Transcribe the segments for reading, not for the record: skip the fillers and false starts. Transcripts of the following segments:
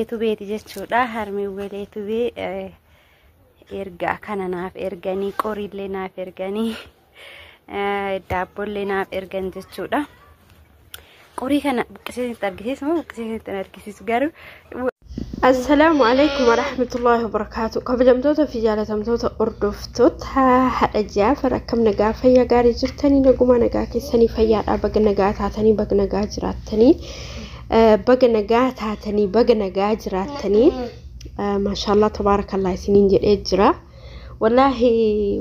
Tubeeti jechuudha. Harmeen Walee Tubee ergaa kana naaf erganii, qoriillee naaf erganii, daabbollee naaf ergan jechuudha. Qorii kana buqqisee isinitti argisiisu moo buqqisee isinitti hin argisiisu garuu? Assalaamu alaikum warahmatullahi wabarakaatu. Kabajamtoota fi jaalatamtoota hordoftoota haadha Jaafar, akkam nagaa, fayyaa gaarii jirtanii? Naguma nagaa keessanii, fayyaadhaa? Baga nagaa taatanii, baga nagaa jiraattanii, baga nagaa taatanii, baga nagaa jiraattanii. Maashaallah, tabaarakallaa isiniin jedhee jira. Wallaahi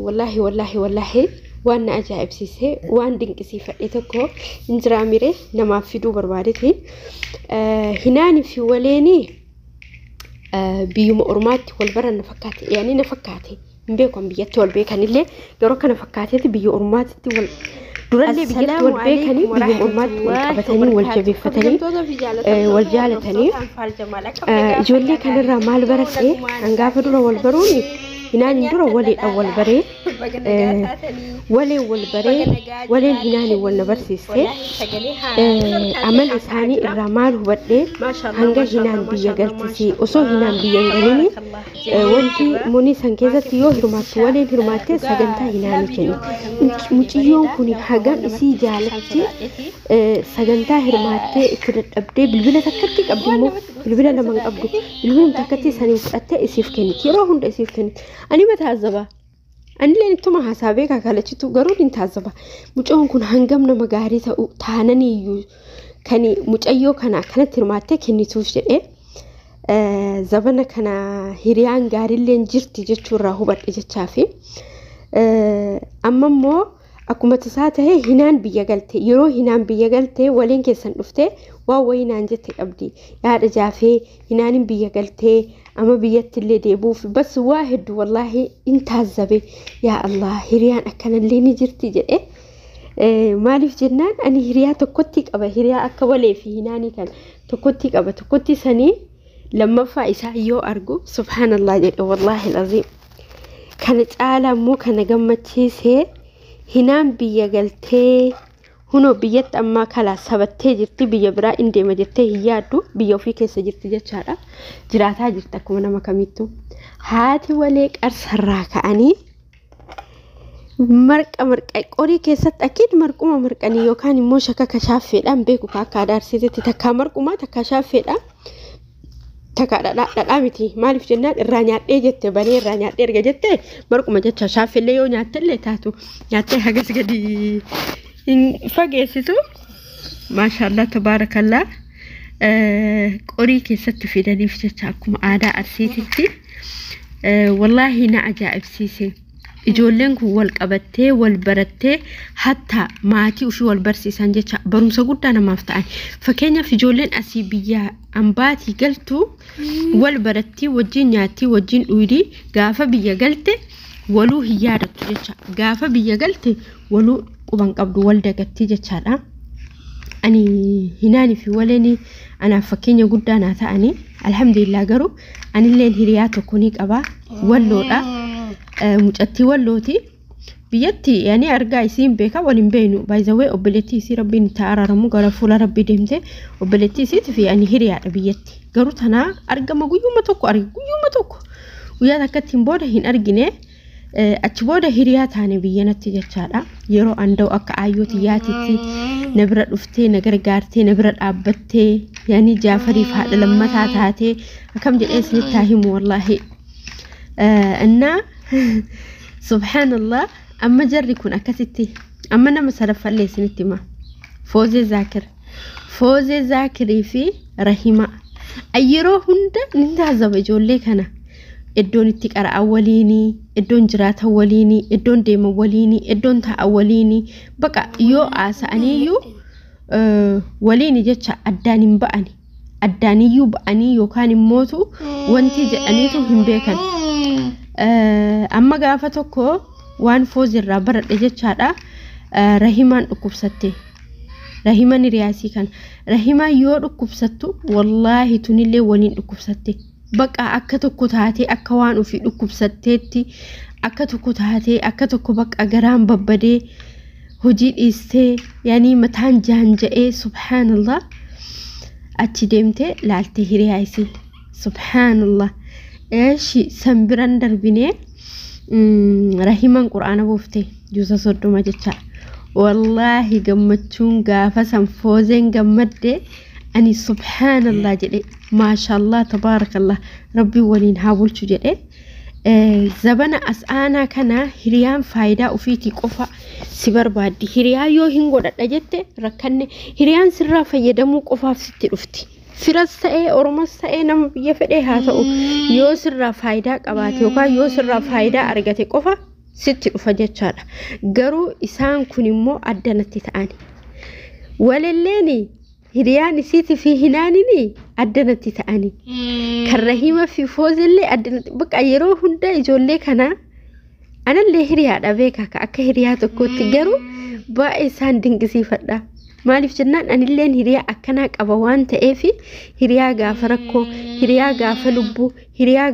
wallaahi wallaahi wallaahi, waan na ajaa'ibsiise, waan dinqisiifadhe tokko hin jiraa miree namaaf fiduu barbaadeeti. Hinaanii fi Waleenii biyyuma ormaatti wal baran na fakkaate, yaani na fakkaate, hin beeku, biyyatti wal beekanillee yeroo kana fakkaateeti biyya ormaatti wal durallee biyyatti wal beekanii, biyya ormaatti wal qabatanii, wal jabeeffatanii, wal jaalatanii. Ijoollee kanarraa maal baradhe? Hangaafa dura wal baruun Hinaaniin dura waleedhaan wal baree, waleen wal baree, waleen Hinaaniin wal na barsiiste. Amala isaanii irraa maal hubadhe? Hanga Hinaan biyya galtisi, osoo Hinaan biyya hin galini, wanti munii san keessatti yoo hirmaattu waleen hirmaattee sagantaa Hinaanii kennu. Mucayyoon kun hagam isii jaalatti, sagantaa hirmaattee itti dadhabdee, bilbila takkatti qabdi immoo, bilbila lama hin qabdu, bilbiluma takkatti saniin fudhattee isiif kenniti, yeroo hunda isiif kenniti. Ani mataazaba. Anillee ittuma haasaa beekaa kalachitu garuu hin taazaba. Mucayyoon kun hangam nama gaarii ta'u taananiiyyuu kan mucayyoo kana akkanatti hirmaattee kennituuf jedhee, zabana kana hiriyaan gaariillee jirti jechuurraa hubadhe jechaafi. Amma immoo akkuma tasaa ta'e Hinaan biyya galte. Yeroo Hinaan biyya galte waliin keessan dhufte waan wayii naan jette qabdi. Yaada Jaafee, Hinaanin biyya galtee amma biyyatti illee deebi'uuf bas waa hedduu wallaahi in taazzabe. Yaa Allah, hiriyaan akkanallee ni jirti jedhe. Maaliif jennaan, ani hiriyaa tokkotti qaba, hiriyaa akka Walee fi Hinaanii kan tokkotti qaba. Tokkotti sanii lammaffaa isaa yoo argu subhaanallah jedhe, wallaahi aziim. Kana caalaa immoo kana gammachiisee, Hinaan biyya galtee hunoo biyyatti ammaa kalaa sabattee jirti. Biyya biraa in deema jettee hin yaaddu, biyya ofii keessa jirti jechaadha. Jiraataa jirti akkuma nama kamittuu. Haati Walee Qarsarraa ka'anii marqa marqa qorii keessatti akkiin marquma marqanii yookaan immoo shakaka shaaffeedhaan beeku akka aadaa Arsiititti, takkaa marqumaa, takkaa shaaffeedha. Takkaa dhadhaa miti. Maaliif jennaan, irraa nyaadhee jette, banee irraa nyaadhee erga jette marquma jecha. Shaaffeellee yoo nyaattellee taatu nyaattee hagas gadi hin fageessitu. Maashaallah, tabaarakallaa. Qorii keessatti fidaniif jecha akkuma aadaa Arsiititti. Wallaahi na ajaa'ibsiise. Ijoolleen kun wal qabattee, wal barattee, hatta maatii ofii wal barsiisan jecha barumsa guddaa namaaf ta'an. Fakkeenyaaf, ijoolleen asii biyya ambaatii galtu wal barattii, wajjin nyaattii, wajjin dhuydii, gaafa biyya galte waluu hin yaadattu jecha. Gaafa biyya galte waluu quban qabdu, wal dagattii jechaadha. Ani Hinaanii fi Waleen anaaf fakkeenya guddaa naa ta'anii, alhamdulillah. Garuu anilleen hiriyaa tokko ni qaba, Walloodha. Mucattii Wallooti. Biyyatti yaani argaa isiin beeka, wal hin beeknu. Baay'izawwee, obboleettii isii rabbiin itti araaramu, gara fuula rabbii deemte, obboleettii isiitii fi ani hiriyaadha biyyatti. Garuu tanaa argama guyyuma tokko arge, guyyuma tokko, guyyaa takkattiin booda hin argine. Achi booda hiriyaa taane biyyanatti jechaadha. Yeroo anda'u akka aayyoo tiyyaatitti na bira dhuftee, na gargaartee, na bira dhaabbattee, yaani Jaafariif haadha lammataa taatee, akkam jedhee isinitti haa himu wallaahi. Innaa subhaanallah, amma jarri kun akkasitti. Amma nama sadaffallee isinitti hima. Foozee Zaakir. Foozee Zaakirii fi Rahima. Yeroo hunda ni taazaba ijoollee kana. Iddoon itti qara'an waliinii, iddoon jiraatan waliinii, iddoon deeman waliinii, iddoon taa'an waliinii, baqa yoo haasa'aniiyyuu waliini jecha, addaan hin ba'ani. Addaaniyyuu ba'anii yookaan immootu wanti jedhaniitu hin beekan. Amma gaafa tokko waan Foozirraa baradhe jechaadha. Rahimaan dhukkubsatte. Rahimaan hiriyaasii kana. Rahimaan yoo dhukkubsattu wallaahi tunillee waliin dhukkubsatte. Baqa akka tokko taatee, akka waan ofii dhukkubsatteetti akka tokko taatee, akka tokko baqa garaan babbadee, hojii dhiistee, yaanii mataan jaanja'ee, subhaanallah, achi deemtee laaltee hiriyaa isii. Subhaanallah. Eeshi san biran darbinee Rahiman quraana buufte juusa 30 jecha. Wallaahi gammachuun gaafa san Foozeen gammadde ani subhaanallah jedhe, maashaallah tabaarakallah, rabbiin waliin haa bulchu jedhe. Zabana as aanaa kana hiriyaan faayidaa ofiitii qofa si barbaaddi. Hiriyaa yoo hin godhadha jette rakkanne, hiriyaan sirraa fayyadamuu qofaaf sitti dhufti. Firas ta'ee Oromas ta'ee nama biyya fedhee haa ta'u, yoo sirraa faayidaa qabaate yookaan yoo sirraa faayidaa argate qofa sitti dhufa jechaadha. Garuu isaan kun immoo addanatti ta'ani. Walilleen hiriyaan isiitii fi hinaanini addanatti ta'ani. Kan Rahima fi Foozillee addanatti, bakka yeroo hunda ijoollee kana anallee hiriyaadha beeka akka hiriyaa tokkootti, garuu baay'ee isaan dinqisiifadha. Maaliif jennaan anilleen hiriyaa akkanaa qaba waan ta'eef, hiriyaa gaafa rakkoo, hiriyaa gaafa lubbuu, hiriyaa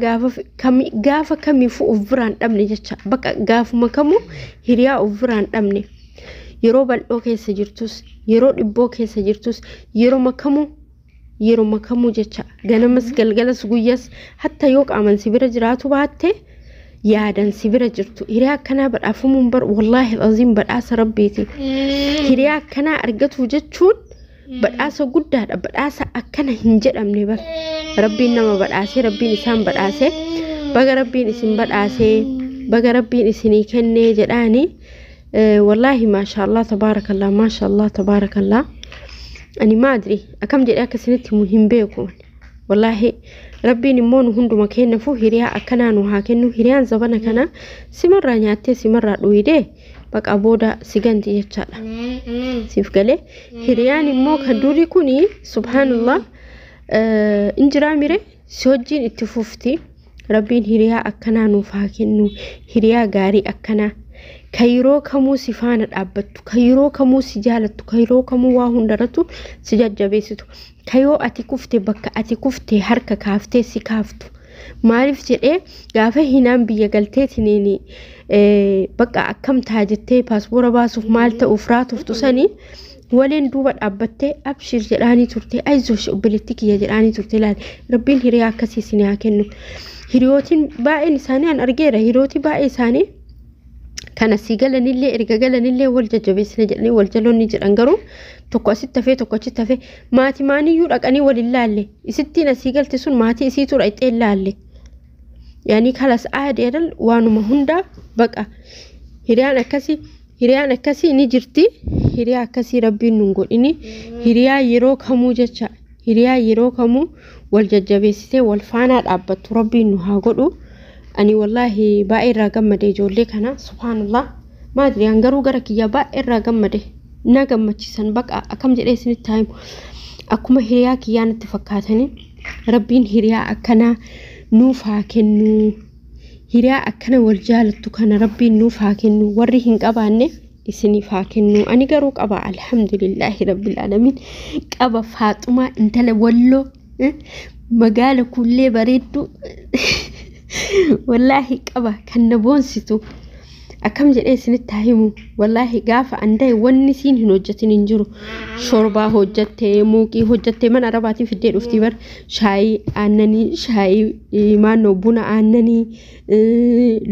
gaafa kamiifuu of biraan dhabne jecha, bakka gaafuma kamuu hiriyaa of biraan dhabne. Yeroo bal'oo keessa jirtus, yeroo dhibboo keessa jirtus, yeroo makamuu jecha, ganamas galgalas guyyaas, hatta yoo qaaman si bira jiraatu baatte yaadan si bira jirtu. Hiriyaa akkanaa badhaafamuun bar wallaahi aziim badhaasa rabbiiti. Hiriyaa akkanaa argatu jechuun badhaasa guddaadha. Badhaasa akkana hin jedhamne bar. Rabbiin nama badhaasee, rabbiin isaan badhaasee, baga rabbiin isin badhaasee, baga rabbiin isinii kennee jedhaani. Wallaahi maashaallah tabaarakallah, maashaallah tabaarakallah. Ani maadri akkam jedhee akkasinitti himu hin beeku. Wallaahi rabbiin immoo nu hunduma kennafu hiriyaa akkanaa nu haa kennu. Hiriyaan zabana kana simarraa nyaattee simarraa dhuyidee baqa booda si ganti jechaadha. Siif galee hiriyaan immoo kan durii kuni subhaanallah injiraa mire si wajjin itti fufti. Rabbiin hiriyaa akkanaa nuuf haa kennu. Hiriyaa gaarii akkanaa kan yeroo kamuu si faana dhaabbattu, kan yeroo kamuu si jaalattu, kan yeroo kamuu waa hundarrattu si jajjabeessitu, kan yoo ati kufte bakka ati kufte harka kaaftee si kaaftu. Maaliif jedhee gaafa hinaan biyya galteetiniin bakka akkam ta'a jettee paaspoora baasuuf maal ta'uuf raatuftu sanii waliin duuba dhaabbattee abshir jedhaanii turte, ayizoosh obboleettii kiyya jedhaanii turte. Ilaali, rabbiin hiriyaa akkasii isin haa kennu. Hiriyootiin baay'een isaanii an argeera, hiriyootii baay'ee isaanii kana si galanillee erga galanillee wal jajjabeessina jedhanii wal jaloonni jedhan, garuu tokko asitti hafee tokko achitti hafee maatii maaniyyuu dhaqanii wal hin laalle. Isittiin asii galte sun maatii isiitu dhaqxee hin laalle. Yaanii kalas aadeedhaan waanuma hundaa baqa hiriyaan akkasii ni jirti. Hiriyaa akkasii rabbiin nun godhini. Hiriyaa yeroo kamuu jecha, hiriyaa yeroo kamuu wal jajjabeessitee wal faanaa dhaabbattu rabbiin nu haa godhu. Ani wallaahi baay'ee irraa gammade ijoollee kana, subhaanallah. Maadriyaan garuu gara kiyyaa baay'ee irraa gammade, na gammachiisan, baqa akkam jedhee isinitti himu, akkuma hiriyaa kiyyaa natti fakkaatanii. Rabbiin hiriyaa akkanaa nuuf haa kennu. Hiriyaa akkana wal jaalattu kana rabbiin nuuf haa kennu. Warri hin qabaanne isiniif haa kennu. Ani garuu qaba, alhamdulillaahi rabbil aalamiin, qaba. Faaxumaa intala Walloo magaala kullee bareeddu wallaahi qaba, kan na boonsitu. Akkam jedhee isinitti haa himu? Wallaahi gaafa andaye wanni siin hin hojjetin hin jiru. Shorbaa hojjattee, muuqii hojjattee, mana arabaatiin fiddee dhuftii bar, shaayii aannanii, shaayii maannoo, buna aannanii,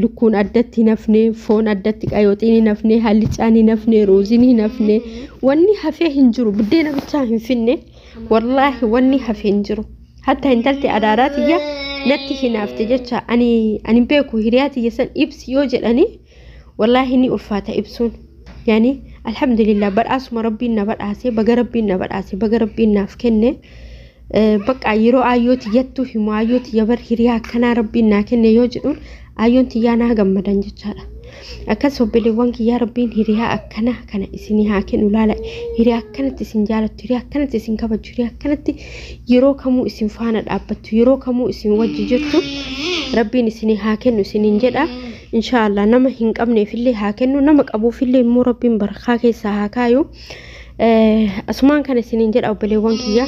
lukkuun addatti hin hafne, foon addatti qayooxiin hin hafne, hallicaan hin hafne, ruuziin hin hafne, wanni hafee hin jiru. Buddeena bichaa hin finne. Wallaahi wanni hafee hin jiru. Hatta intalti adaaraa tiyya natti hinaafte jecha. Ani beeku hiriyaa tiyya san ibsi yoo jedhanii wallaahi ni ulfaata ibsuun. Yaani alhamdulillah, badhaasuma rabbiin na badhaase, baga rabbiin na badhaase, baga rabbiin naaf kenne. Bakka yeroo aayyoo tiyyattu himu, aayyoo tiyya bar hiriyaa akkanaa rabbiin naa kenne yoo jedhuun, aayyoon tiyyaa naa gammadan jechaadha. Akkas obboleewwan kiyyaa, rabbiin hiriyaa akkanaa kana isinii haa kennu. Laala, hiriyaa akkanatti isin jaalattu, hiriyaa akkanatti isin kabajju, hiriyaa akkanatti yeroo kamuu isin faana dhaabbattu, yeroo kamuu isin wajji jirtu rabbiin isinii haa kennu isiniin jedha. Inshaallah nama hin qabneefillee haa kennu, nama qabuufillee immoo rabbiin barakaa keessaa haa kaayu. Asumaan kana isiniin jedha obboleewwan kiyya.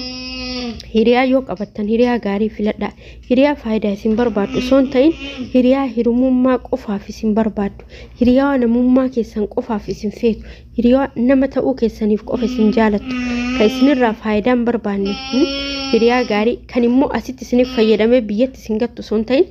Hiriyaa yoo qabattan hiriyaa gaarii filadhaa. Hiriyaa faayidaa isin barbaaddu osoo hin ta'in hiriyaa hirumummaa qofaaf isin barbaaddu. Hiriyaa namummaa keessan qofaaf isin feetu. Hiriyaa nama ta'uu keessaniif qofa isin jaalattu. Kan isinirraa faayidaa hin barbaanne. Hiriyaa gaarii kan immoo asitti isiniif fayyadamee biyyatti isin gattu osoo hin ta'in.